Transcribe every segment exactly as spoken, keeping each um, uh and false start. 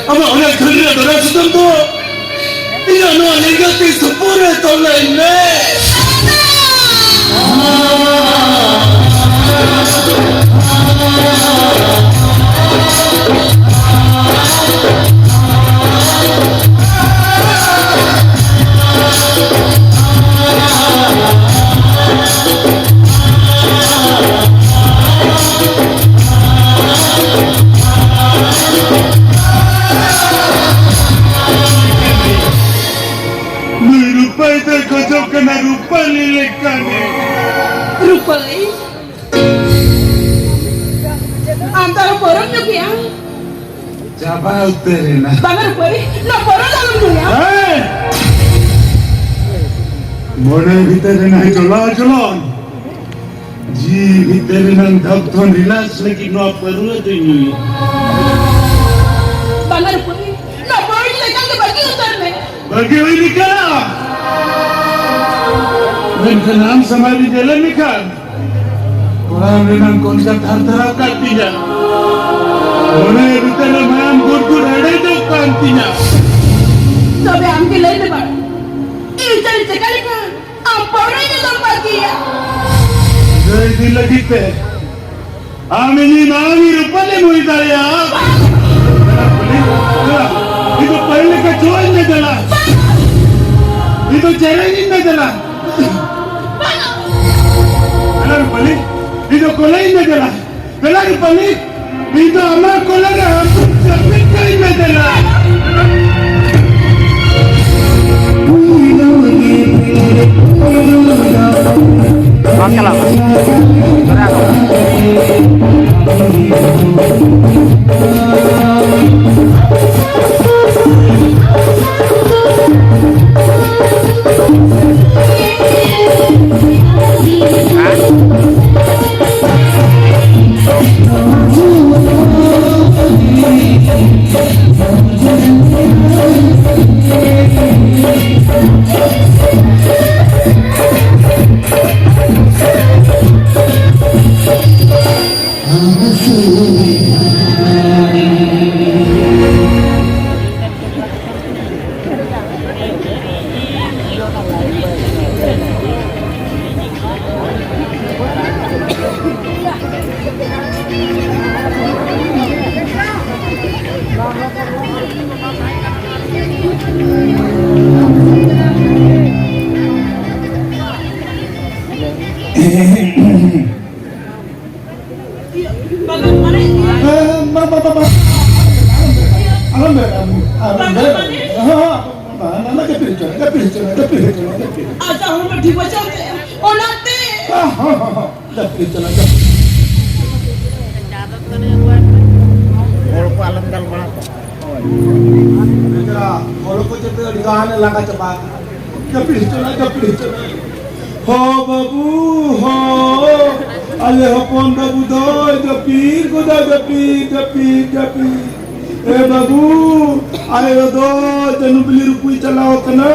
ᱟᱢᱟᱜ ᱚᱱᱟ ᱜᱷᱟᱹᱞ ᱨᱮ ᱫᱚᱨᱟ ᱥᱩᱛᱟᱹᱢ ᱫᱚ ᱤᱧᱟᱹᱜ ᱱᱚᱣᱟ ᱞᱮᱸᱜᱟ ᱛᱤ ᱥᱩᱯᱩᱨ ᱨᱮ ᱛᱚᱞ ᱟᱹᱧ ᱢᱮ᱾ ᱱᱩᱭ ᱨᱩᱯᱟᱹᱭ ᱫᱚᱭ ᱠᱷᱚᱡᱚᱜ ᱠᱟᱱᱟ ᱨᱩᱯᱟᱹᱞᱤ ᱞᱮᱠᱟᱱᱤᱡ᱾ ᱨᱩᱯᱟᱹᱞᱤ? ᱟᱢ ᱫᱚ ᱟᱨᱚ ᱯᱟᱹᱣᱨᱟᱹᱢ ᱧᱩ ᱠᱮᱜᱼᱟ? ᱪᱟᱵᱟ ᱩᱛᱟᱹᱨ ᱮᱱᱟ᱾ ᱵᱟᱝᱟ ᱨᱩᱯᱟᱹᱞᱤ, ᱱᱚᱣᱟ ᱯᱟᱹᱣᱨᱟᱹ ᱫᱚ ᱟᱞᱚᱢ ᱧᱩᱭᱟ᱾ ᱦᱮᱸ! ᱢᱚᱱᱮ ᱵᱷᱤᱛᱟᱹᱨ ᱨᱮᱱᱟᱜ ᱡᱚᱞᱟ ᱡᱚᱞᱚᱱ, ᱡᱤᱣᱤ ᱵᱷᱤᱛᱟᱹᱨ ᱨᱮᱱᱟᱜ ᱫᱷᱚᱠ ᱫᱷᱚᱱ relax ᱞᱟᱹᱜᱤᱫ ᱱᱚᱣᱟ ᱯᱟᱹᱣᱨᱟᱹ ᱫᱚᱧ ᱧᱩᱭᱟ᱾ ᱵᱟᱝᱟ ᱨᱩᱯᱟᱹᱞᱤ, ᱱᱚᱣᱟ ᱯᱟᱹᱣᱨᱟᱹ ᱧᱩ ᱮᱠᱟᱞ ᱜᱮ ᱵᱟᱹᱜᱤ ᱩᱛᱟᱹᱨ ᱢᱮ᱾ ᱵᱟᱹᱜᱤ ᱦᱩᱭ ᱞᱮᱠᱟ᱾ ᱢᱮᱱᱠᱷᱟᱱ ᱟᱢ ᱥᱟᱢᱟᱝ ᱨᱮ ᱧᱮᱞᱮᱫ ᱢᱮᱠᱷᱟᱱ ᱠᱚᱲᱟᱢ ᱨᱮᱱᱟᱜ ᱠᱚᱱᱠᱟ ᱛᱷᱟᱨ ᱛᱷᱟᱨᱟᱣ ᱠᱟᱱ ᱛᱤᱧᱟ᱾ ᱢᱚᱱᱮ ᱵᱷᱤᱛᱟᱹᱨ ᱨᱮ ᱢᱟᱭᱟᱢ ᱜᱩᱰ ᱜᱩᱰ ᱦᱮᱰᱮᱡᱚᱜ ᱠᱟᱱ ᱛᱤᱧᱟ᱾ ᱛᱚᱵᱮ ᱟᱢ ᱜᱮ ᱞᱟᱹᱭ ᱢᱮ ᱵᱟᱲᱟ, ᱤᱧ ᱪᱮᱫ ᱪᱮᱠᱟ ᱞᱮᱠᱷᱟᱱ ᱟᱢ ᱯᱟᱹᱣᱨᱟᱹ ᱧᱩ ᱫᱚᱢ ᱵᱟᱹᱜᱤᱭᱟ? ᱜᱟᱹᱭ ᱤᱫᱤ ᱞᱟᱹᱜᱤᱫ ᱛᱮ ᱟᱢ ᱤᱧᱤᱧ ᱢᱟᱹᱱᱤ ᱨᱩᱯᱟᱹᱞᱤᱢ ᱦᱩᱭ ᱫᱟᱲᱮᱭᱟᱜᱼᱟ᱾ ᱤᱧ ᱫᱚ ᱯᱟᱹᱦᱤᱞ ᱞᱮᱠᱟ ᱪᱚᱜ ᱤᱧ ᱢᱮ ᱫᱮᱞᱟ᱾ ᱤᱧ ᱫᱚ ᱪᱮᱨᱮᱧ ᱤᱧ ᱢᱮ ᱫᱮᱞᱟ᱾ ᱫᱮᱞᱟ ᱨᱩᱯᱟᱹᱞᱤ, ᱤᱧ ᱫᱚ ᱠᱚᱞᱮ ᱤᱧ ᱢᱮ ᱫᱮᱞᱟ᱾ ᱫᱮᱞᱟ ᱨᱩᱯᱟᱹᱞᱤ, ᱤᱧ ᱫᱚ ᱟᱢᱟᱜ ᱠᱚᱞᱮ ᱨᱮ ᱦᱟᱹᱠᱩ ᱪᱟᱹᱯᱤ ᱠᱟᱹᱧ ᱢᱮ ᱫᱮᱞᱟ᱾ ᱵᱟᱝ ᱪᱟᱞᱟᱜᱼᱟ᱾ ᱦᱚᱸ, ᱦᱚᱸ, ᱦᱚᱸ᱾ ᱡᱟᱹᱯᱤᱫ ᱪᱟᱞᱟᱜ, ᱡᱟᱹᱯᱤᱫ᱾ ᱦᱚᱲ ᱠᱚ ᱟᱞᱚᱢ ᱫᱟᱞ ᱵᱟᱲᱟ ᱠᱚᱣᱟ᱾ ᱦᱳᱭ᱾ ᱵᱮᱪᱟᱨᱟ ᱦᱚᱲ ᱠᱚ ᱪᱮᱫ ᱟᱹᱰᱤ ᱜᱟᱱ ᱞᱟᱸᱜᱟ ᱪᱟᱵᱟ ᱟᱠᱟᱱᱟ᱾ ᱡᱟᱹᱯᱤᱫ ᱦᱚᱪᱚ ᱞᱮ, ᱡᱟᱹᱯᱤᱫ ᱦᱚᱪᱚ ᱞᱮ᱾ ᱦᱚ ᱵᱟᱹᱵᱩ, ᱦᱚ᱾ ᱟᱞᱮ ᱦᱚᱯᱚᱱ ᱵᱟᱹᱵᱩ ᱫᱚᱭ ᱡᱟᱹᱯᱤᱫ ᱜᱚᱫᱟ, ᱡᱟᱹᱯᱤᱫ, ᱡᱟᱹᱯᱤᱫ, ᱡᱟᱹᱯᱤᱫ᱾ ᱮ ᱵᱟᱹᱵᱩ, ᱟᱭᱳ ᱫᱚ ᱡᱟᱹᱱᱩ ᱵᱤᱞᱤ ᱨᱩᱯᱩᱭ ᱪᱟᱞᱟᱣ ᱠᱟᱱᱟ,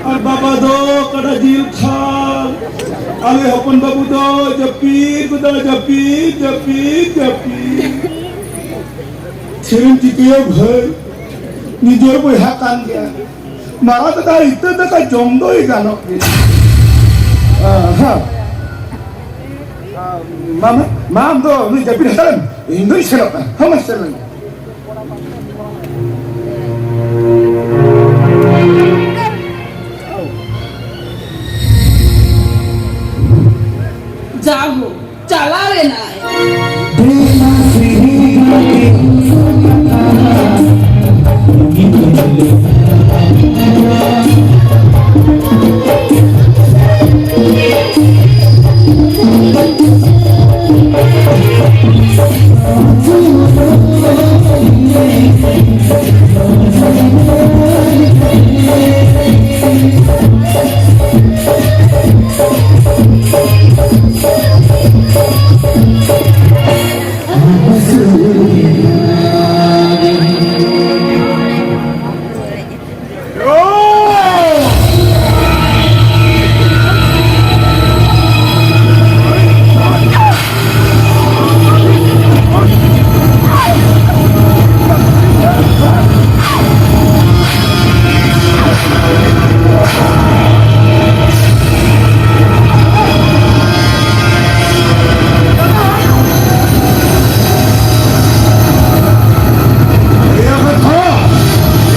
ᱟᱨ ᱵᱟᱵᱟ ᱫᱚ ᱠᱟᱰᱟ ᱡᱤᱞ ᱠᱷᱟᱞ᱾ ᱟᱞᱮ ᱦᱚᱯᱚᱱ ᱵᱟᱹᱵᱩ ᱫᱚ ᱡᱟᱹᱯᱤᱫ ᱜᱚᱫᱟ, ᱡᱟᱹᱯᱤᱫ, ᱡᱟᱹᱯᱤᱫ, ᱡᱟᱹᱯᱤᱫ᱾ ᱪᱮᱫ ᱮᱢ ᱪᱤᱠᱟᱹᱭᱟ ᱵᱷᱟᱹᱭ, ᱱᱤᱡᱮᱨ ᱵᱚᱭᱦᱟ ᱠᱟᱱ ᱜᱮᱭᱟ᱾ ᱢᱟᱨᱟᱝ ᱫᱟᱫᱟ ᱤᱛᱟᱹ ᱫᱟᱠᱟ ᱡᱚᱢ ᱫᱚᱭ ᱜᱟᱱᱚᱜ ᱜᱮᱭᱟ᱾ ᱦᱮᱸ᱾ ᱢᱟ, ᱢᱟ, ᱢᱟ, ᱟᱢ ᱫᱚ ᱩᱱᱤ ᱡᱟᱹᱯᱤᱫ ᱦᱟᱛᱟᱲᱮᱢ, ᱤᱧ ᱫᱚᱧ ᱥᱮᱱᱚᱜ ᱠᱟᱱᱟ᱾ ᱦᱮᱸ, ᱢᱟ, ᱥᱮᱱ ᱞᱮᱱ ᱜᱮ᱾ ᱡᱟᱭᱦᱳᱠ, ᱪᱟᱞᱟᱣ ᱮᱱᱟᱭ᱾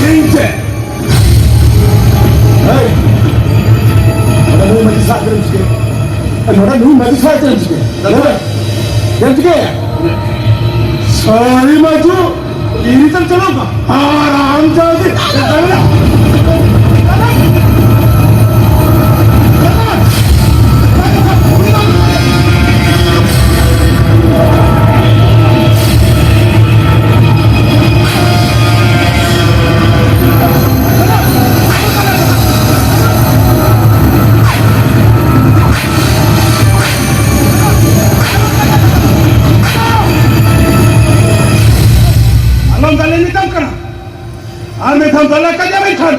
ᱤᱧ ᱪᱮᱫ? ᱦᱮᱭ! ᱱᱚᱰᱮ ᱱᱩᱭ ᱢᱟᱹᱡᱷᱤ ᱥᱟᱵ ᱠᱟᱛᱮᱢ ᱪᱤᱠᱟᱹᱭᱟ? ᱱᱚᱰᱮ ᱱᱩᱭ ᱢᱟᱹᱡᱷᱤ ᱥᱟᱵ ᱠᱟᱛᱮᱢ ᱪᱤᱠᱟᱹᱭᱟ? ᱱᱚᱰᱮ ᱪᱮᱫ ᱮᱢ ᱪᱤᱠᱟᱹᱭᱟ? ᱥᱟᱹᱨᱤ ᱢᱟᱹᱡᱷᱤ, ᱤᱧ ᱴᱷᱮᱱ ᱪᱟᱞᱟᱣ ᱠᱚᱜ ᱟᱨ ᱟᱢ ᱡᱟᱦᱟᱸ ᱜᱮ ᱫᱟᱞᱮ ᱢᱮᱛᱟᱢ ᱠᱟᱱᱟ᱾ ᱟᱨ ᱢᱤᱫ ᱫᱷᱟᱣ ᱫᱟᱞᱮ ᱠᱟᱡᱟ ᱢᱮᱱᱠᱷᱟᱱ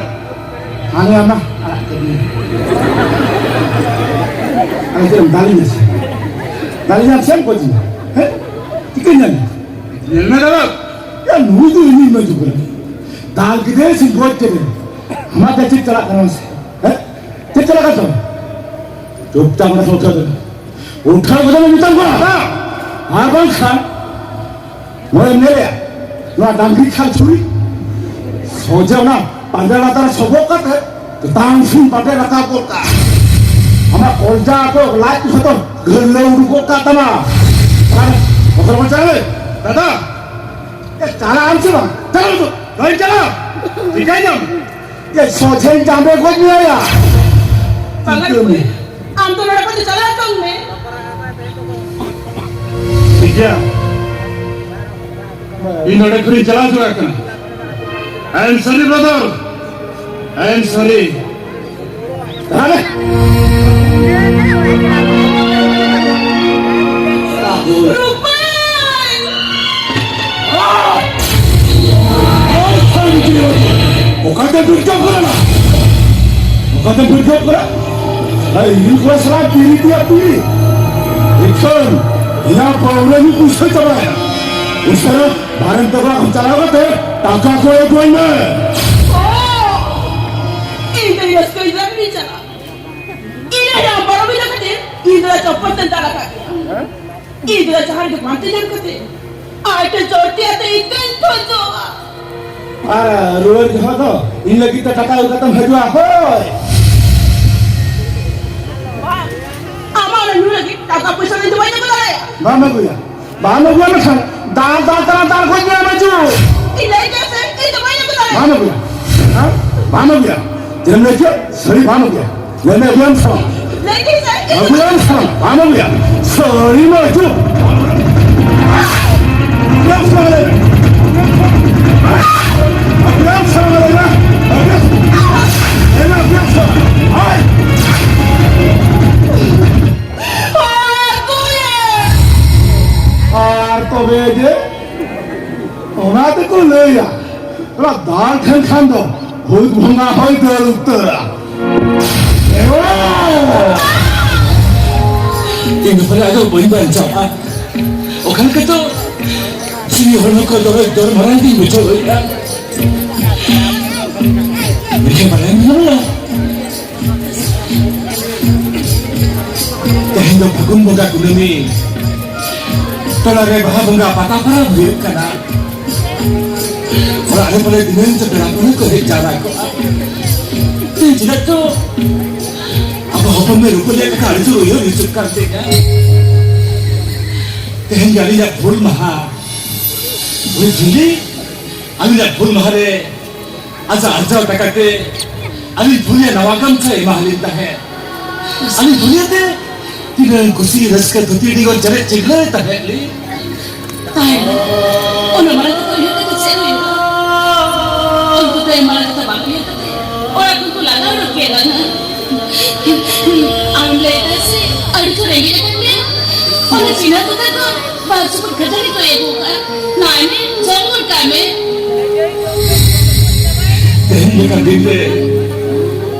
ᱦᱟᱱᱮ ᱟᱢᱟ ᱟᱲᱟᱜ ᱠᱮᱫ ᱢᱮᱭᱟ᱾ ᱟᱨ ᱪᱮᱫ ᱮᱢ ᱫᱟᱞᱤᱧᱟ ᱥᱮ? ᱫᱟᱞᱤᱧᱟᱢ ᱥᱮᱢ ᱜᱚᱡᱤᱧᱟ? ᱦᱮᱸ? ᱪᱤᱠᱟᱹᱧ ᱫᱟᱞᱤᱧᱟ? ᱧᱮᱞ ᱢᱮ ᱫᱟᱫᱟ᱾ ᱭᱟ, ᱱᱩᱭ ᱫᱚ ᱤᱧᱤᱧ ᱢᱮᱱ ᱦᱚᱪᱚ ᱠᱟᱱᱟ᱾ ᱫᱟᱞ ᱠᱮᱫᱮᱭᱟ ᱥᱮ ᱜᱚᱡ ᱠᱮᱫᱮᱭᱟ? ᱟᱢᱟᱜ ᱫᱚ ᱪᱮᱫ ᱪᱟᱞᱟᱜ ᱠᱟᱱᱟ ᱢᱟᱥᱮ? ᱦᱮᱸ? ᱪᱮᱫ ᱪᱟᱞᱟᱜ ᱠᱟᱱ ᱛᱟᱢᱟ? ᱪᱩᱯᱪᱟᱯ ᱚᱸᱰᱮ ᱠᱷᱚᱱ ᱩᱴᱷᱟᱹᱣ ᱫᱟᱲᱮ᱾ ᱩᱴᱷᱟᱹᱣ ᱠᱟᱛᱮ ᱢᱮᱛᱟᱢ ᱠᱟᱱᱟ᱾ ᱦᱮᱸ᱾ ᱟᱨ ᱵᱟᱝᱠᱷᱟᱱ ᱱᱚᱣᱟ ᱧᱮᱞᱮᱭᱟ, ᱱᱚᱣᱟ ᱰᱟᱝᱨᱤ ᱠᱷᱟᱞ ᱪᱷᱩᱨᱤ ᱥᱚᱡᱷᱮ ᱚᱱᱟ ᱯᱟᱸᱡᱟ ᱞᱟᱛᱟᱨ ᱨᱮ ᱥᱚᱵᱚᱜ ᱠᱟᱛᱮ ᱪᱮᱛᱟᱱ ᱥᱮᱱ ᱵᱟᱵᱮ ᱨᱟᱠᱟᱵ ᱜᱚᱫ ᱠᱟᱜᱼᱟ᱾ ᱟᱢᱟᱜ ᱠᱚᱞᱡᱟ ᱠᱚ ᱞᱟᱡ ᱠᱚ ᱡᱷᱚᱛᱚ ᱜᱟᱹᱨᱞᱟᱹᱣ ᱩᱰᱩᱠ ᱜᱚᱫ ᱠᱟᱜ ᱛᱟᱢᱟ᱾ ᱟᱨ ᱵᱚᱠᱚᱞ ᱵᱚᱱ ᱪᱟᱞᱟᱣ ᱞᱮ, ᱫᱟᱫᱟ, ᱮ, ᱪᱟᱞᱟᱜ ᱟᱢ ᱥᱮ ᱵᱟᱝ? ᱪᱟᱞᱟᱣ ᱫᱚ ᱵᱟᱹᱧ ᱪᱟᱞᱟᱜᱼᱟ᱾ ᱪᱤᱠᱟᱹᱭ ᱧᱟᱢ? ᱮ, ᱥᱚᱡᱷᱮᱧ ᱡᱟᱢᱵᱮ ᱜᱚᱡ ᱢᱮᱭᱟ᱾ ᱵᱟᱝᱟ ᱨᱩᱯᱟᱹᱭ, ᱟᱢ ᱫᱚ ᱱᱚᱰᱮ ᱠᱷᱚᱱ ᱫᱚ ᱪᱟᱞᱟᱣ ᱠᱟᱱ ᱢᱮ᱾ ᱴᱷᱤᱠ ᱜᱮᱭᱟ, ᱤᱧ ᱱᱚᱰᱮ ᱠᱷᱚᱱᱤᱧ ᱪᱟᱞᱟᱣ ᱪᱟᱵᱟᱜ ᱠᱟᱱᱟ᱾ I am sorry, brother. I am sorry. ᱟᱨᱮ! ᱨᱩᱯᱟᱹᱭ! ᱚᱠᱟᱛᱮ ᱵᱤᱨᱡᱟ ᱠᱚᱨᱮᱱᱟ? ᱚᱠᱟᱛᱮ ᱵᱤᱨᱡᱟ ᱠᱚᱨᱮ? ᱟᱨ ᱤᱧ ᱠᱚ ᱥᱟᱞᱟᱜ ᱯᱤᱨᱤ ᱛᱮᱭᱟ ᱯᱤᱨᱤ᱾ ᱮᱠᱷᱚᱱ ᱤᱧᱟᱹᱜ ᱯᱟᱣᱨᱟᱹ ᱧᱩ ᱯᱩᱭᱥᱟᱹ ᱪᱟᱵᱟᱭᱮᱱᱟ᱾ ᱩᱥᱟᱹᱨᱟ ᱵᱟᱨᱮᱱ ᱛᱟᱠᱚ ᱪᱟᱞᱟᱣ ᱠᱟᱛᱮ ᱴᱟᱠᱟ ᱠᱚ ᱮᱢᱟᱹᱧ ᱢᱮ᱾ ᱚ! ᱤᱧ ᱫᱚ ᱨᱟᱹᱥᱠᱟᱹ ᱤᱧ ᱨᱮ ᱪᱟᱞᱟᱜ᱾ ᱤᱧ ᱨᱮ ᱵᱚᱲᱚ ᱵᱤᱱᱟ ᱠᱷᱟᱹᱛᱤᱨ ᱤᱧ ᱫᱚ ᱪᱚᱯᱯᱚᱞ ᱛᱮ ᱫᱟᱞ ᱟᱠᱟᱫ ᱜᱮᱭᱟ᱾ ᱤᱧ ᱫᱚ ᱡᱟᱦᱟᱸ ᱨᱮᱜᱮ ᱯᱟᱱᱛᱮ ᱧᱟᱢ ᱠᱟᱛᱮ ᱟᱡ ᱴᱷᱮᱱ ᱪᱚᱨᱪᱤ ᱟᱛᱮ ᱤᱧ ᱫᱚᱧ ᱠᱷᱚᱡᱚᱜᱼᱟ᱾ ᱟᱨ ᱨᱩᱣᱟᱹᱲ ᱡᱚᱦᱚᱜ ᱫᱚ ᱤᱧ ᱞᱟᱹᱜᱤᱫ ᱛᱮ ᱴᱟᱠᱟ ᱟᱹᱜᱩ ᱠᱟᱛᱮᱢ ᱦᱤᱡᱩᱜᱼᱟ᱾ ᱦᱳᱭ᱾ ᱟᱢᱟᱜ ᱚᱱᱟ ᱧᱩ ᱞᱟᱹᱜᱤᱫ ᱴᱟᱠᱟ ᱯᱚᱭᱥᱟ ᱫᱚ ᱤᱧ ᱫᱚ ᱵᱟᱹᱧ ᱟᱹᱜᱩ ᱫᱟᱲᱮᱭᱟᱜᱼᱟ᱾ ᱵᱟᱢ ᱟᱹᱜᱩᱭᱟ? ᱵᱟᱢ ᱟᱹᱜᱩᱭᱟ ᱢᱮᱱᱠᱷᱟᱱ ᱫᱟᱞ ᱫᱟᱞ ᱛᱟᱞᱟ ᱫᱟᱞ ᱜᱚᱡ ᱢᱮᱭᱟ ᱢᱟᱹᱡᱩ᱾ ᱤᱧ ᱞᱟᱹᱭ ᱠᱮᱫᱟ ᱥᱮ, ᱤᱧ ᱫᱚ ᱵᱟᱹᱧ ᱟᱹᱜᱩ ᱫᱟᱲᱮᱭᱟᱜᱼᱟ᱾ ᱵᱟᱢ ᱟᱹᱜᱩᱭᱟ? ᱦᱮᱸ? ᱵᱟᱢ ᱟᱹᱜᱩᱭᱟ? ᱪᱮᱫ ᱮᱢ ᱞᱟᱹᱭ ᱠᱮᱫᱟ? ᱥᱟᱹᱲᱤ ᱵᱟᱢ ᱟᱹᱜᱩᱭᱟ? ᱞᱟᱹᱭ ᱢᱮ, ᱟᱹᱜᱩᱭᱟᱢ ᱥᱮ ᱵᱟᱝ? ᱞᱟᱹᱭ ᱠᱮᱫᱟ ᱥᱮ, ᱤᱧ ᱫᱚ ᱟᱹᱜᱩᱭᱟᱢ ᱥᱮ ᱵᱟᱝ? ᱵᱟᱢ ᱟᱹᱜᱩᱭᱟ? ᱥᱟᱹᱲᱤ ᱢᱟᱹᱡᱩ᱾ ᱟᱹᱜᱩᱭᱟᱢ ᱥᱮ ᱵᱟᱝ? ᱞᱟᱹᱭ ᱢᱮ᱾ ᱟᱹᱜᱩᱭᱟᱢ ᱥᱮ ᱵᱟᱝ? ᱞᱟᱹᱭ ᱢᱮ᱾ ᱟᱹᱜᱩᱭᱟᱢ ᱥᱮ ᱵᱟᱝ? ᱞᱟᱹᱭ ᱢᱮ, ᱟᱹᱜᱩᱭᱟᱢ ᱥᱮ ᱵᱟᱝ? ᱦᱳᱭ᱾ ᱟᱨ ᱛᱚᱵᱮ ᱡᱮ ᱚᱱᱟ ᱛᱮᱠᱚ ᱞᱟᱹᱭᱟ, ᱚᱱᱟ ᱫᱟᱞ ᱴᱷᱮᱱ ᱠᱷᱟᱱ ᱫᱚ ᱵᱷᱩᱛ ᱵᱚᱸᱜᱟ ᱦᱚᱸᱭ ᱫᱟᱹᱲ ᱩᱛᱟᱹᱨᱟ᱾ ᱤᱧ ᱫᱚ ᱯᱟᱞᱮ ᱟᱫᱚ ᱵᱟᱹᱧ ᱵᱟᱧᱪᱟᱣᱟ᱾ ᱚᱠᱟ ᱞᱮᱠᱟ ᱪᱚ ᱡᱤᱣᱤ ᱦᱚᱲᱢᱚ ᱠᱚ ᱫᱚᱨ, ᱫᱚᱨ ᱢᱟᱨᱟᱝ ᱜᱤᱧ ᱵᱩᱡᱷᱟᱹᱣ ᱮᱫᱟ᱾ ᱢᱮᱱᱠᱷᱟᱱ ᱵᱟᱲᱟᱭ ᱢᱮᱱᱟᱜᱼᱟ, ᱛᱮᱦᱮᱧ ᱫᱚ ᱯᱷᱟᱹᱜᱩᱱ ᱵᱚᱸᱜᱟ ᱠᱩᱱᱟᱹᱢᱤ, ᱴᱚᱞᱟ ᱨᱮ ᱵᱟᱦᱟ ᱵᱚᱸᱜᱟ ᱯᱟᱛᱟ ᱯᱚᱨᱚᱵᱽ ᱦᱩᱭᱩᱜ ᱠᱟᱱᱟ᱾ ᱚᱲᱟᱜ ᱨᱮ ᱵᱚᱞᱮ ᱫᱤᱱᱟᱹᱢ ᱛᱮ ᱯᱮᱲᱟ ᱯᱟᱹᱲᱦᱟᱹ ᱠᱚ ᱦᱮᱡ ᱡᱟᱣᱨᱟ ᱠᱚᱜᱼᱟ᱾ ᱛᱮᱦᱮᱧ ᱪᱮᱫᱟᱜ ᱪᱚ ᱟᱵᱚ ᱦᱚᱯᱚᱱ ᱢᱟᱹᱭ ᱨᱩᱯᱟᱹᱞᱤᱭᱟᱜ ᱠᱟᱛᱷᱟ ᱟᱹᱰᱤ ᱡᱳᱨ ᱩᱭᱦᱟᱹᱨ ᱦᱤᱡᱩᱜ ᱠᱟᱱ ᱛᱤᱧᱟ᱾ ᱛᱮᱦᱮᱧ ᱜᱮ ᱟᱹᱞᱤᱧᱟᱜ ᱵᱷᱩᱞ ᱢᱟᱦᱟ᱾ ᱩᱱᱤ ᱡᱷᱤᱞᱤ ᱟᱹᱞᱤᱧᱟᱜ ᱵᱷᱩᱞ ᱢᱟᱦᱟ ᱨᱮ ᱟᱡᱟᱜ ᱟᱨᱡᱟᱣ ᱴᱟᱠᱟ ᱛᱮ ᱟᱹᱞᱤᱧ ᱵᱷᱩᱞᱤᱭᱟᱹ ᱱᱟᱣᱟ ᱜᱟᱢᱪᱷᱟ ᱮᱢᱟ ᱟᱹᱞᱤᱧ ᱛᱟᱦᱮᱸᱫ᱾ ᱟᱹᱞᱤᱧ ᱵᱷᱩᱞᱤᱭᱟᱹ ᱛᱮ ᱛᱤᱱᱟᱹᱝ ᱠᱩᱥᱤ ᱨᱟᱹᱥᱠᱟᱹ ᱫᱷᱩᱛᱤ ᱰᱤᱜᱚᱨ ᱪᱮᱨᱮᱡ ᱪᱤᱜᱞᱟᱹᱭ ᱛᱟᱦᱮᱸᱫ ᱞᱤᱧ᱾ ᱛᱟᱦᱮᱸ᱾ ᱚᱱᱟ ᱢᱟᱨᱟᱝ ᱠᱟᱛᱷᱟ ᱩᱭᱦᱟᱹᱨ ᱠᱟᱛᱮ ᱪᱮᱫ ᱦᱩᱭᱩᱜᱼᱟ? ᱩᱱᱠᱩ ᱫᱚ ᱢᱟᱨᱟᱝ ᱠᱟᱛᱷᱟ ᱵᱟᱝ ᱩᱭᱦᱟᱹᱨ ᱠᱟᱛᱮ ᱚᱲᱟᱜ ᱠᱷᱚᱱ ᱠᱚ ᱞᱟᱜᱟ ᱩᱰᱩᱠ ᱠᱮᱫ ᱞᱟᱝᱟ᱾ ᱟᱢ ᱞᱟᱹᱭ ᱫᱟ ᱥᱮ ᱟᱹᱰᱤ ᱡᱳᱨ ᱨᱮᱸᱜᱮᱡ ᱟᱠᱟᱫ ᱢᱮᱭᱟ? ᱚᱱᱟ ᱪᱤᱱᱦᱟᱹ ᱠᱚᱛᱮ ᱫᱚ ᱵᱟᱨ ᱪᱩᱯᱩᱫ ᱠᱷᱟᱹᱡᱟᱹᱲᱤ ᱠᱚ ᱮᱢ ᱠᱟᱜᱼᱟ᱾ ᱱᱟᱭ ᱢᱮ, ᱡᱚᱢ ᱜᱚᱫ ᱠᱟᱜ ᱢᱮ᱾ ᱛᱮᱦᱮᱧ ᱞᱮᱠᱟᱱ ᱫᱤᱱ ᱨᱮ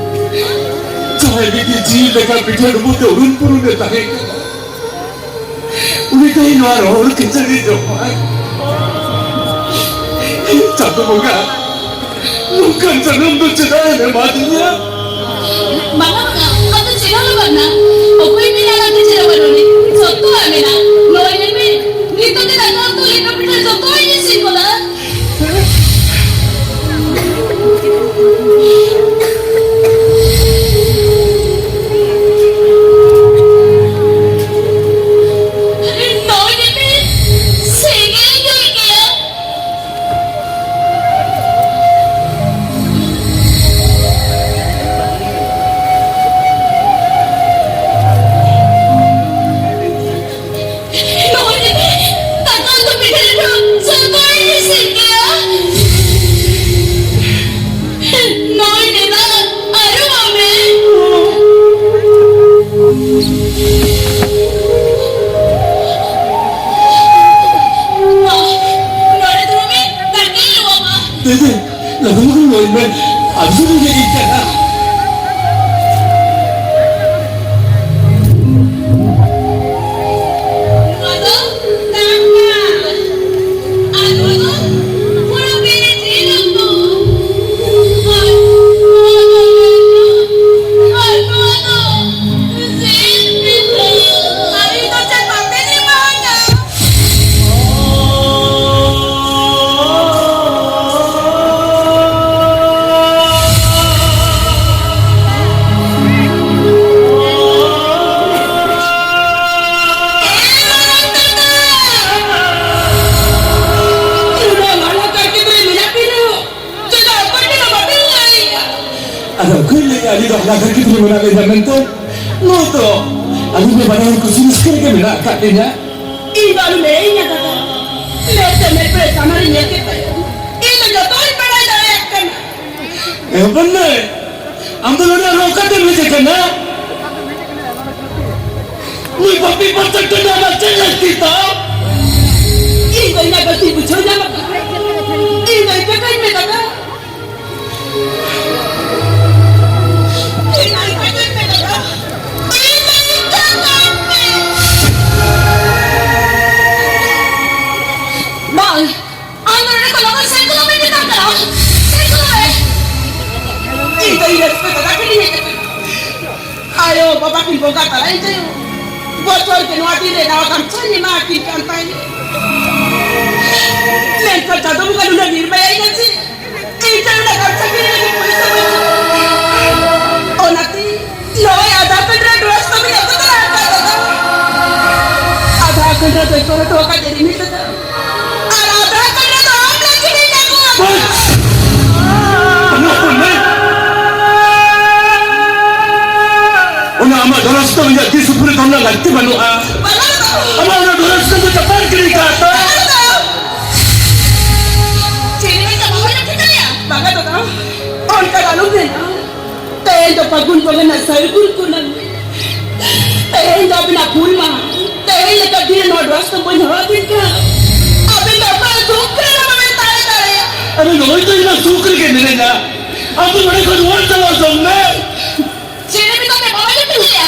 ᱡᱟᱦᱟᱸᱭ ᱢᱤᱫ ᱫᱤᱱ ᱡᱤᱣᱤ ᱞᱮᱠᱟ ᱯᱤᱴᱷᱟᱹ ᱰᱩᱵᱩᱡ ᱛᱮ ᱩᱨᱩᱢ ᱯᱩᱨᱩᱢ ᱮ ᱛᱟᱦᱮᱸ ᱠᱟᱱᱟ, ᱩᱱᱤ ᱛᱮᱦᱮᱧ ᱱᱚᱣᱟ ᱨᱚᱦᱚᱲ ᱠᱷᱟᱹᱡᱟᱹᱲᱤ ᱡᱚᱢᱟᱭ᱾ ᱪᱟᱸᱫᱚ ᱵᱚᱸᱜᱟ, ᱱᱚᱝᱠᱟᱱ ᱡᱟᱱᱟᱢ ᱫᱚ ᱪᱮᱫᱟᱜ ᱮᱢ ᱮᱢᱟᱫᱤᱧᱟ? ᱵᱟᱝᱟ, ᱵᱟᱝᱟ, ᱟᱫᱚ ᱪᱮᱫ ᱦᱚᱸ ᱵᱟᱝᱟ᱾ ᱚᱠᱚᱭ ᱢᱮᱱᱟ ᱚᱱᱟᱛᱮ ᱪᱮᱫ ᱦᱚᱸ ᱵᱟᱹᱱᱩᱜ ᱟᱹᱱᱤᱡ᱾ ᱡᱚᱛᱚᱣᱟᱜ ᱢᱮᱱᱟᱜᱼᱟ᱾ ᱱᱚᱜᱼᱚᱭ ᱧᱮᱞ ᱢᱮ, ᱱᱤᱛᱚᱜ ᱜᱮ ᱫᱟᱠᱟ ᱩᱛᱩ, ᱞᱮᱴᱚ ᱯᱤᱴᱷᱟᱹ ᱡᱚᱛᱚᱣᱟᱜ ᱤᱧ ᱤᱥᱤᱱ ᱜᱚᱫᱟ᱾ ᱱᱚᱜᱼᱚᱭ ᱧᱮᱞ ᱢᱮ, ᱥᱮᱸᱜᱮᱞ ᱤᱧ ᱡᱩᱞ ᱠᱮᱜᱼᱟ᱾ ᱫᱮ, ᱫᱮ, ᱞᱚᱜᱚᱱ, ᱞᱚᱜᱚᱱ ᱞᱟᱹᱭ ᱢᱮ᱾ ᱟᱹᱰᱤ ᱡᱳᱨᱤᱧ ᱨᱮᱸᱜᱮᱡ ᱠᱟᱱᱟ᱾ ᱱᱚᱣᱟ ᱫᱚ ᱫᱟᱠᱟ᱾ ᱟᱨ ᱱᱚᱣᱟ ᱫᱚ ᱦᱩᱲᱩ ᱵᱮᱨᱮᱫ ᱡᱤᱞ ᱩᱛᱩ᱾ ᱟᱨ ᱱᱚᱣᱟ ᱫᱚ ᱞᱩᱰᱩ᱾ ᱟᱨ ᱱᱚᱣᱟ ᱫᱚ ᱡᱤᱞ ᱯᱤᱴᱷᱟᱹ᱾ ᱟᱨ ᱤᱧ ᱫᱚ ᱪᱮᱫ ᱵᱟᱯᱮ ᱮᱢᱟᱣᱟᱹᱧᱟ? ᱟᱫᱚ ᱚᱠᱚᱭ ᱞᱟᱹᱭᱟ ᱟᱹᱞᱤᱧ ᱫᱚ ᱦᱟᱞᱟᱠ ᱜᱤᱫᱽᱨᱟᱹ ᱢᱮᱱᱟᱜ ᱞᱤᱧᱟ ᱢᱮᱱᱛᱮ? ᱱᱚᱜᱼᱚᱭ ᱛᱚ, ᱟᱹᱞᱤᱧ ᱫᱚ ᱵᱟᱰᱟᱭ ᱠᱩᱥᱤ ᱨᱟᱹᱥᱠᱟᱹ ᱨᱮᱜᱮ ᱢᱮᱱᱟᱜ ᱟᱠᱟᱫ ᱞᱤᱧᱟ᱾ ᱤᱧ ᱫᱚ ᱟᱞᱚᱢ ᱮᱲᱮᱭᱤᱧᱟ ᱫᱟᱫᱟ᱾ ᱢᱮᱫ ᱛᱮ ᱢᱮᱫ ᱯᱮᱨᱮ ᱥᱟᱢᱟᱝ ᱨᱤᱧ ᱧᱮᱞ ᱠᱮᱫ ᱛᱟᱭᱟ᱾ ᱤᱧ ᱫᱚ ᱡᱚᱛᱚᱧ ᱵᱟᱲᱟᱭ ᱫᱟᱲᱮᱭᱟᱜ ᱠᱟᱱᱟ᱾ ᱮ ᱦᱚᱯᱚᱱ ᱢᱟᱹᱭ, ᱟᱢ ᱫᱚ ᱱᱚᱰᱮ ᱟᱨᱦᱚᱸ ᱚᱠᱟᱛᱮᱢ ᱦᱮᱡ ᱟᱠᱟᱱᱟ? ᱱᱩᱭ ᱯᱟᱯᱤ ᱯᱟᱪᱟᱠ ᱴᱷᱮᱱ ᱫᱚ ᱟᱢᱟᱜ ᱪᱮᱫ ᱞᱟᱹᱠᱛᱤ ᱛᱟᱢ? ᱤᱧ ᱫᱚ ᱤᱧᱟᱹᱜ ᱜᱟᱹᱞᱛᱤ ᱵᱩᱡᱷᱟᱹᱣ ᱧᱟᱢ ᱟᱠᱟᱫᱟ᱾ ᱤᱧ ᱫᱚ ᱤᱠᱟᱹ ᱠᱟᱹᱧ ᱢᱮ ᱫᱟᱫᱟ᱾ ᱵᱟᱝ, ᱟᱢ ᱫᱚ ᱱᱚᱰᱮ ᱠᱷᱚᱱ ᱞᱚᱜᱚᱱ ᱥᱮᱱ ᱠᱚᱫᱚ ᱵᱟᱹᱧ ᱢᱮᱛᱟᱢ ᱠᱟᱱᱟ᱾ ᱥᱮᱱ ᱠᱚᱫᱚ ᱢᱮ᱾ ᱤᱧ ᱫᱚ ᱤᱧ ᱨᱟᱹᱥᱠᱟᱹ ᱫᱟᱫᱟ ᱴᱷᱮᱱᱤᱧ ᱦᱮᱡ ᱟᱠᱟᱱᱟ᱾ ᱟᱭᱳ ᱵᱟᱵᱟ ᱠᱤᱱ ᱵᱚᱸᱜᱟ ᱛᱟᱞᱟᱭᱮᱱ ᱛᱟᱭᱚᱢ, ᱵᱚᱪᱷᱚᱨ ᱜᱮ ᱱᱚᱣᱟ ᱫᱤᱱ ᱨᱮ ᱱᱟᱣᱟ ᱜᱟᱢᱪᱷᱟᱧ ᱮᱢᱟ ᱟᱹᱠᱤᱱ ᱠᱟᱱ ᱛᱟᱦᱮᱸᱫ᱾ ᱢᱮᱱᱠᱷᱟᱱ ᱪᱟᱸᱫᱚ ᱵᱚᱸᱜᱟ ᱱᱩᱱᱟᱹᱜ ᱱᱤᱨᱢᱟᱭᱟᱭ ᱱᱟ ᱡᱮ, ᱤᱧ ᱴᱷᱮᱱ ᱚᱱᱟ ᱜᱟᱢᱪᱷᱟ ᱠᱤᱨᱤᱧ ᱞᱟᱹᱜᱤᱫ ᱯᱚᱭᱥᱟ ᱵᱟᱹᱱᱩᱜᱼᱟ᱾ ᱚᱱᱟᱛᱮ ᱱᱚᱜᱼᱚᱭ ᱟᱫᱷᱟ ᱠᱟᱹᱴ ᱨᱮ dress ᱛᱟᱢᱤᱧ ᱟᱹᱜᱩ ᱛᱚᱨᱟ ᱟᱠᱟᱫ ᱫᱟᱫᱟ᱾ ᱟᱫᱷᱟ ᱠᱟᱹᱴ ᱨᱮ ᱫᱚᱭ ᱛᱚᱨᱟ ᱦᱚᱴᱚ ᱟᱠᱟᱫ ᱨᱤᱢᱤᱞ ᱫᱟᱫᱟ᱾ ᱟᱨ ᱟᱫᱷᱟ ᱠᱟᱹᱴ ᱨᱮ ᱫᱚ ᱟᱢ ᱞᱟᱹᱜᱤᱫ ᱤᱧ ᱟᱹᱜᱩ ᱟᱠᱟᱫᱟ᱾ ᱵᱟᱹᱥ! ᱚᱱᱟ ᱟᱢᱟᱜ dress ᱫᱚ ᱤᱧᱟᱹᱜ ᱛᱤ ᱥᱩᱯᱩᱨ ᱨᱮ ᱫᱚᱦᱚ ᱨᱮᱱᱟᱜ ᱞᱟᱹᱠᱛᱤ ᱵᱟᱹᱱᱩᱜᱼᱟ᱾ ᱵᱟᱝᱟ ᱫᱟᱫᱟ᱾ ᱟᱢᱟᱜ ᱚᱱᱟ dress ᱫᱚ ᱪᱟᱯᱟᱫ ᱜᱤᱰᱤ ᱠᱟᱜ ᱛᱟᱢ᱾ ᱵᱟᱝᱟ ᱫᱟᱫᱟ᱾ ᱪᱮᱫ ᱞᱮᱠᱟ ᱵᱟᱹᱦᱩ ᱮ ᱴᱷᱤᱠᱟᱹᱭᱟ? ᱵᱟᱝᱟ ᱫᱟᱫᱟ, ᱚᱱᱠᱟ ᱫᱚ ᱟᱞᱚᱢ ᱢᱮᱱᱟ᱾ ᱛᱮᱦᱮᱧ ᱫᱚ ᱯᱷᱟᱹᱜᱩᱱ ᱵᱚᱸᱜᱟ ᱨᱮᱱᱟᱜ ᱥᱟᱹᱨᱜᱩᱱ ᱠᱩᱱᱟᱹᱢᱤ᱾ ᱛᱮᱦᱮᱧ ᱫᱚ ᱟᱹᱵᱤᱱᱟᱜ ᱦᱩᱞ ᱢᱟᱦᱟ᱾ ᱛᱮᱦᱮᱧ ᱞᱮᱠᱟ ᱫᱤᱱ ᱱᱚᱣᱟ dress ᱫᱚ ᱵᱟᱹᱧ ᱦᱚᱨᱚᱜ ᱟᱹᱵᱤᱱ ᱠᱟᱱᱟ᱾ ᱟᱹᱵᱤᱱ ᱫᱚ ᱚᱠᱟ ᱫᱩᱠ ᱨᱮ ᱦᱚᱸ ᱵᱟᱵᱤᱱ ᱛᱟᱦᱮᱸ ᱫᱟᱲᱮᱭᱟᱜᱼᱟ᱾ ᱟᱨᱮ ᱱᱚᱜᱼᱚᱭ ᱞᱮᱫᱟ᱾ ᱟᱢ ᱫᱚ ᱱᱚᱰᱮ ᱠᱷᱚᱱ ᱨᱩᱣᱟᱹᱲ ᱪᱟᱞᱟᱣ ᱦᱚᱪᱚᱜ ᱢᱮ᱾ ᱪᱮᱫ ᱮᱢ ᱢᱮᱛᱟᱫ ᱢᱮ ᱵᱟᱵᱟ? ᱡᱩᱫᱤ ᱞᱟᱹᱭᱟ,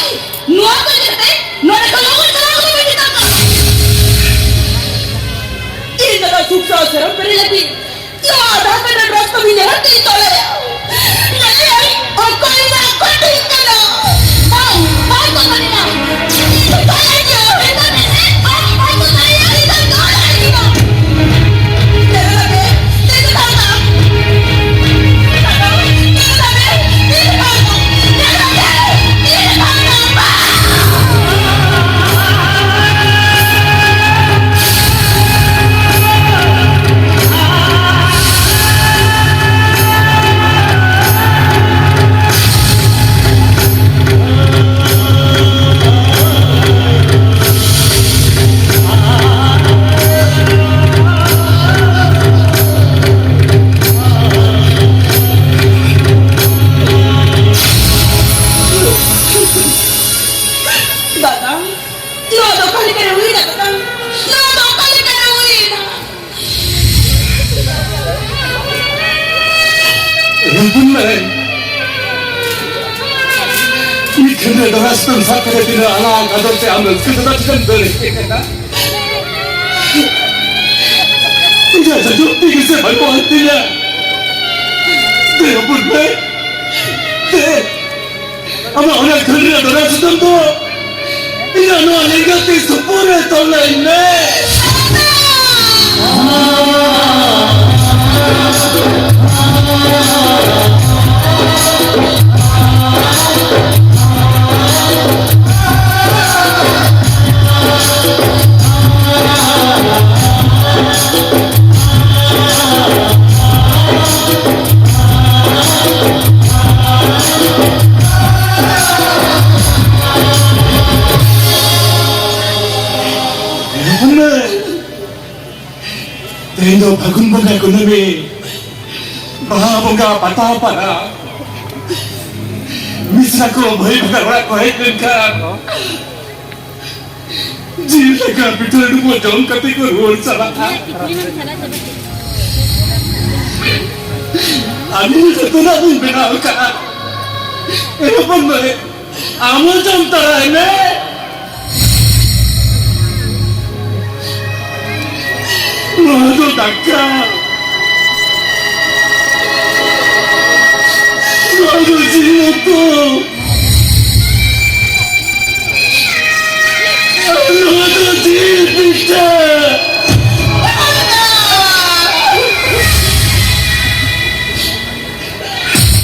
ᱱᱚᱣᱟ ᱠᱚ ᱤᱫᱤ ᱠᱟᱛᱮ ᱱᱚᱰᱮ ᱠᱷᱚᱱ ᱞᱚᱜᱚᱱ ᱪᱟᱞᱟᱣ ᱠᱟᱛᱮ ᱢᱮᱛᱟᱜ ᱠᱚᱣᱟ᱾ ᱤᱧ ᱫᱟᱫᱟ ᱥᱩᱠ ᱥᱟᱶ ᱥᱮᱨᱚᱢ ᱯᱮᱨᱮᱡ ᱞᱟᱹᱜᱤᱫ ᱱᱚᱣᱟ ᱟᱫᱷᱟᱨ ᱠᱟᱨᱰ ᱨᱮ ᱰᱨᱟᱯᱷᱴ ᱠᱚ ᱤᱧ ᱦᱟᱹᱛᱤᱧ ᱛᱚᱞ ᱟᱭᱟ᱾ ᱧᱮᱞᱮᱭᱟᱹᱧ, ᱚᱠᱚᱭ ᱢᱮᱱᱟᱜ ᱠᱚᱣᱟ ᱴᱷᱤᱠ ᱠᱟᱱᱟ᱾ ᱵᱟᱝ, ᱵᱟᱝ ᱠᱚ ᱢᱟᱱᱮᱭᱟ᱾ ᱵᱟᱭ ᱟᱸᱡᱚᱢ᱾ ᱢᱮᱛᱟ ᱢᱮᱥᱮ, ᱵᱟᱝ, ᱵᱟᱝ ᱠᱚ ᱢᱟᱱᱮᱭᱟ᱾ ᱤᱧ ᱫᱚ ᱱᱚᱣᱟ ᱞᱟᱹᱜᱤᱫ ᱫᱚ᱾ ᱧᱮᱞ ᱢᱮ, ᱛᱮᱜᱮ ᱛᱟᱲᱟᱢ᱾ ᱫᱟᱫᱟ, ᱱᱚᱣᱟ ᱫᱚ ᱚᱠᱟ ᱞᱮᱠᱟᱨᱮ ᱦᱩᱭᱱᱟ ᱫᱟᱫᱟ? ᱱᱚᱣᱟ ᱫᱚ ᱚᱠᱟ ᱞᱮᱠᱟᱨᱮ ᱦᱩᱭᱱᱟ? ᱦᱚᱯᱚᱱ ᱢᱟᱹᱭ, ᱢᱤᱫ ᱴᱷᱮᱱ ᱨᱮ ᱫᱚᱦᱲᱟ ᱥᱩᱛᱟᱹᱢ ᱥᱟᱵ ᱠᱟᱛᱮ ᱛᱤᱱᱟᱹᱜ ᱟᱞᱟᱝ ᱟᱜ ᱟᱫᱚᱨ ᱛᱮ ᱟᱢ ᱨᱟᱹᱥᱠᱟᱹ ᱥᱟᱞᱟᱜ ᱪᱮᱫᱟᱢ ᱫᱟᱹᱲ ᱦᱮᱡ ᱟᱠᱟᱱᱟ? ᱤᱧᱟᱹᱜ ᱥᱟᱡᱚᱜ ᱛᱤ ᱜᱮᱥᱮ ᱵᱟᱹᱱᱩᱜ ᱟᱱ ᱛᱤᱧᱟ᱾ ᱫᱮ ᱦᱚᱯᱚᱱ ᱢᱟᱹᱭ, ᱫᱮ᱾ ᱟᱢᱟᱜ ᱚᱱᱟ ᱜᱷᱟᱹᱞ ᱨᱮᱭᱟᱜ ᱫᱚᱨᱭᱟ ᱥᱩᱛᱟᱹᱢ ᱫᱚ ᱤᱧᱟᱹᱜ ᱱᱚᱣᱟ ᱞᱮᱸᱜᱟ ᱛᱤ ᱥᱩᱯᱩᱨ ᱨᱮ ᱛᱚᱞ ᱞᱟᱹᱧ ᱢᱮ᱾ ᱛᱮᱦᱮᱧ ᱫᱚ ᱯᱷᱟᱹᱜᱩᱱ ᱵᱚᱸᱜᱟ ᱠᱩᱱᱟᱹᱢᱤ, ᱵᱟᱦᱟ ᱵᱚᱸᱜᱟ ᱯᱟᱛᱟ ᱯᱟᱨᱟ, ᱢᱤᱥᱨᱟ ᱠᱚ ᱵᱷᱟᱹᱭ ᱵᱷᱟᱜᱟᱨ ᱚᱲᱟᱜ ᱠᱚ ᱦᱮᱡ ᱞᱮᱱᱠᱷᱟᱱ, ᱡᱤᱞ ᱫᱟᱠᱟ ᱯᱤᱴᱷᱟᱹ ᱰᱩᱸᱵᱩᱜ ᱡᱚᱢ ᱠᱟᱛᱮ ᱠᱚ ᱨᱩᱣᱟᱹᱲ ᱪᱟᱞᱟᱜᱼᱟ᱾ ᱟᱹᱞᱤᱧ ᱡᱚᱛᱚᱱᱟᱜ ᱞᱤᱧ ᱵᱮᱱᱟᱣ ᱟᱠᱟᱫᱼᱟ᱾ ᱮ ᱦᱚᱯᱚᱱ ᱢᱟᱹᱭ, ᱟᱢ ᱦᱚᱸ ᱡᱚᱢ ᱛᱟᱨᱟᱭ ᱢᱮ᱾ ᱱᱚᱣᱟ ᱫᱚ ᱫᱟᱠᱟ, ᱱᱚᱣᱟ ᱫᱚ ᱡᱤᱞ ᱩᱛᱩ᱾